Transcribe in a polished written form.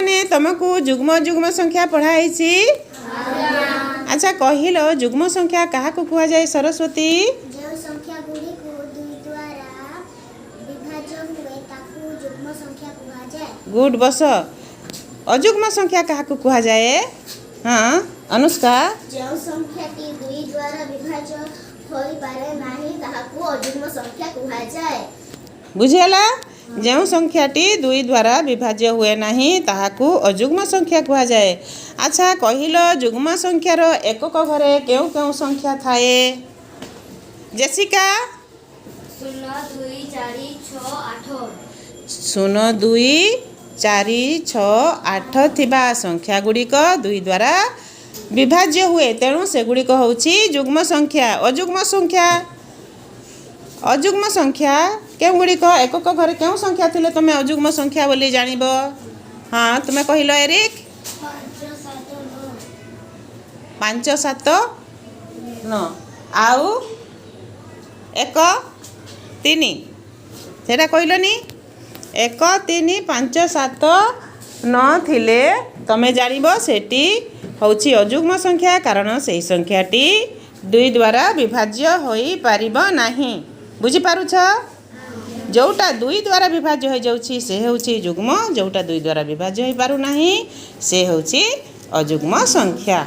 ତମକୁ ଯୁଗ୍ମ ଅଯୁଗ୍ମ ସଂଖ୍ୟା ପଢ଼ା ହେଇଛି। ଆଚ୍ଛା, କହିଲ, ଯୁଗ୍ମ ସଂଖ୍ୟା କାହାକୁ କୁହାଯାଏ? ସରସ୍ୱତୀ। ଯେଉଁ ସଂଖ୍ୟା ଗୁଡ଼ିକୁ 2 ଦ୍ୱାରା ବିଭାଜ୍ୟ ହୁଏ, ତାକୁ ଯୁଗ୍ମ ସଂଖ୍ୟା କୁହାଯାଏ। ଗୁଡ୍, ବସ। ଅଯୁଗ୍ମ ସଂଖ୍ୟା କାହାକୁ କୁହାଯାଏ? ହଁ, ଅନୁଷ୍କା। ଯେଉଁ ସଂଖ୍ୟାଟି 2 ଦ୍ୱାରା ବିଭାଜ୍ୟ ହୋଇପାରେ ନାହିଁ, ତାହାକୁ ଅଯୁଗ୍ମ ସଂଖ୍ୟା କୁହାଯାଏ। ବୁଝିହେଲା? ଯେଉଁ ସଂଖ୍ୟାଟି 2 ଦ୍ୱାରା ବିଭାଜ୍ୟ ହୁଏ ନାହିଁ, ତାହାକୁ ଅଯୁଗ୍ମ ସଂଖ୍ୟା କୁହାଯାଏ। ଆଚ୍ଛା, କହିଲ, ଯୁଗ୍ମ ସଂଖ୍ୟାର ଏକକ ଘରେ କେଉଁ କେଉଁ ସଂଖ୍ୟା ଥାଏ? ଜେସିକା। 0, 2, 4, 6, 8। 0, 2, 4, 6, 8 ଥିବା ସଂଖ୍ୟା ଗୁଡ଼ିକ 2 ଦ୍ୱାରା ବିଭାଜ୍ୟ ହୁଏ, ତେଣୁ ସେଗୁଡ଼ିକ ହେଉଛି ଯୁଗ୍ମ ସଂଖ୍ୟା। ଅଯୁଗ୍ମ ସଂଖ୍ୟା କେଉଁ ଗୁଡ଼ିକ? ଏକକ ଘରେ କେଉଁ ସଂଖ୍ୟା ଥିଲେ ତୁମେ ଅଯୁଗ୍ମ ସଂଖ୍ୟା ବୋଲି ଜାଣିବ? ହଁ, ତୁମେ କହିଲ ଏରିକ୍। 5, 7, 9। 5, 7, 9 ଆଉ 1, 3, ସେଇଟା କହିଲନି? 1, 3, 5, 7, 9 ଥିଲେ ତମେ ଜାଣିବ ସେଟି ହେଉଛି ଅଯୁଗ୍ମ ସଂଖ୍ୟା, କାରଣ ସେହି ସଂଖ୍ୟାଟି 2 ଦ୍ୱାରା ବିଭାଜ୍ୟ ହୋଇପାରିବ ନାହିଁ। ବୁଝିପାରୁଛ? ଯେଉଁଟା 2 ଦ୍ୱାରା ବିଭାଜ୍ୟ ହୋଇଯାଉଛି, ସେ ହେଉଛି ଯୁଗ୍ମ। ଯେଉଁଟା 2 ଦ୍ୱାରା ବିଭାଜ୍ୟ ହୋଇପାରୁନାହିଁ, ସେ ହେଉଛି ଅଯୁଗ୍ମ ସଂଖ୍ୟା।